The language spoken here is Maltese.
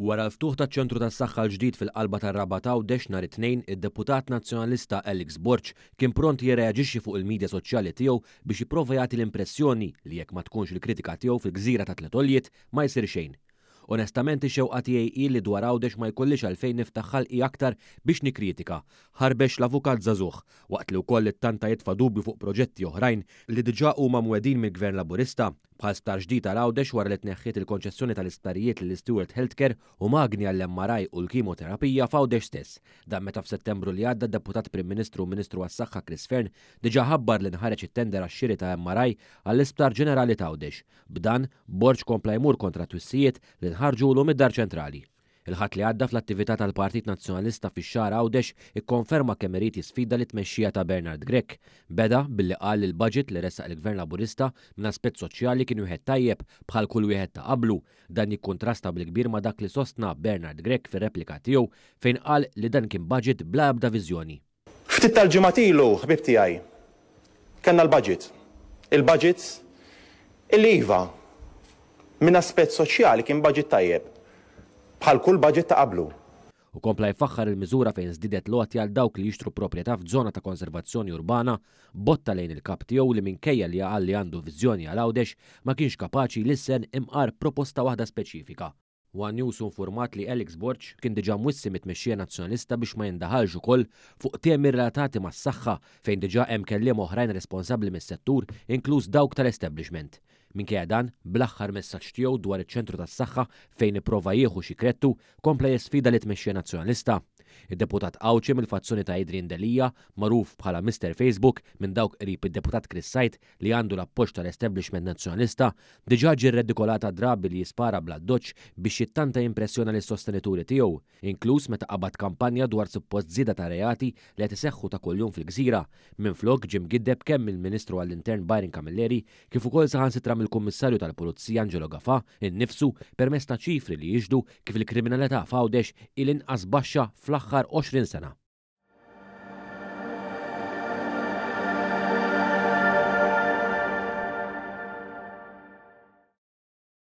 Wara l-ftuħ taċ-Ċentru tas-Saħħa l-ġdid fil-qalba tar-Rabat Għawdex nhar it-Tnejn, id-Deputat Nazzjonalista Alex Borg kien pront jirreaġixxi fuq il-midja soċjali tiegħu biex jipprova jagħti l-impressjoni li jekk ma tkunx il-kritika tiegħu fil-gżira ta' tliet għoljiet ma jsir xejn. Onestament ix-xewqa tiegħi hi li dwar Għawdex ma jkollix għalfejn niftaħ ħalqi aktar biex nikkritika, ħarbex l-avukat żagħżugħ, waqt li wkoll ittanta jitfa' dubju fuq proġetti oħrajn li diġà huma mwegħdin mill-Gvern Laburista. Bħal sptar ġdid għal Għawdex wara li tneħħiet il-konċessjoni tal-isptarijiet lil Steward Healthcare u magni għall-MRI u l-kimoterapija f'Għawdex stess. Dan meta f'Settembru li għadda d-Deputat Prim Ministru u Ministru għas-Saħħa Chris Fearne diġà ħabbar li nħareġ it-tender għax-xiri ta' MRI għall-Isptar Ġenerali t'Għawdex. B'dan, Borg kompla jmur kontra t-twissijiet li nħarġulu mid-Dar Ċentrali. Il-Ħadd li għadda fl-attività tal-Partit Nazzjonalista fix-Xagħra Għawdex ikkonferma kemm irid jisfida lit-tmexxija ta' Bernard Grech. Beda billi qal li l-budget li ressaq il-Gvern Laburista minn aspett soċjali kien wieħed tajjeb bħal kull wieħed ta' qablu. Dan jikkuntrasta bil-kbir ma' dak li sostna Bernard Grech fir-replika tiegħu fejn qal li dan kien budget bla ebda viżjoni. Ftit tal-ġimgħat ilu, ħbieb tiegħi, kellna l-budget. Il-budget illi iva, minn aspett soċjali kien budget tajjeb, bħal kull budget ta' qablu. Hu kompla jfaħħar il-miżura fejn żdiedet l-għotja għal dawk li jixtru proprjetà f'żona ta' konservazzjoni urbana, botta lejn il-kap tiegħu li minkejja li qal li għandu viżjoni għal Għawdex, ma kienx kapaċi jlissen imqar proposta waħda speċifika. One News hu nfurmat li Alex Borg kien diġà mwissi mit-tmexxija Nazzjonalista biex ma jindaħalx ukoll fuq temi relatati mas-saħħa fejn diġà hemm kelliema oħrajn responsabbli mis-settur inkluż dawk tal-establishment. Minkejja dan, bl-aħħar messaġġ tiegħu dwar iċ-ċentru tas-saħħa fejn ipprova jieħu xi krettu, kompla jisfida lit-tmexxija Nazzjonalista. Id-deputat Għawdxi mill-fazzjoni ta' Adrian Delia, magħruf bħala Mister Facebook minn dawk qrib id-deputat Chris Said li għandu l-appoġġ tal-establishment Nazzjonalista, diġà ġie rredikolat għad-drabi li jispara bl-addoċċ biex jittanta jimpressjona lis-sostenituri tiegħu, inkluż meta qabad kampanja dwar suppost żieda ta' reati li qed iseħħu ta' kuljum fil-gżira. Minflok, ġie mgiddeb kemm mill-Ministru għall-Intern Byron Camilleri kif ukoll saħansitra mill-Kummissarju tal-Pulizija Angelo Gafà nnifsu permezz ta' ċifri li jixhdu kif il-kriminalità f'Għawdex hi l-inqas baxxa fl-aħħar 20 sena.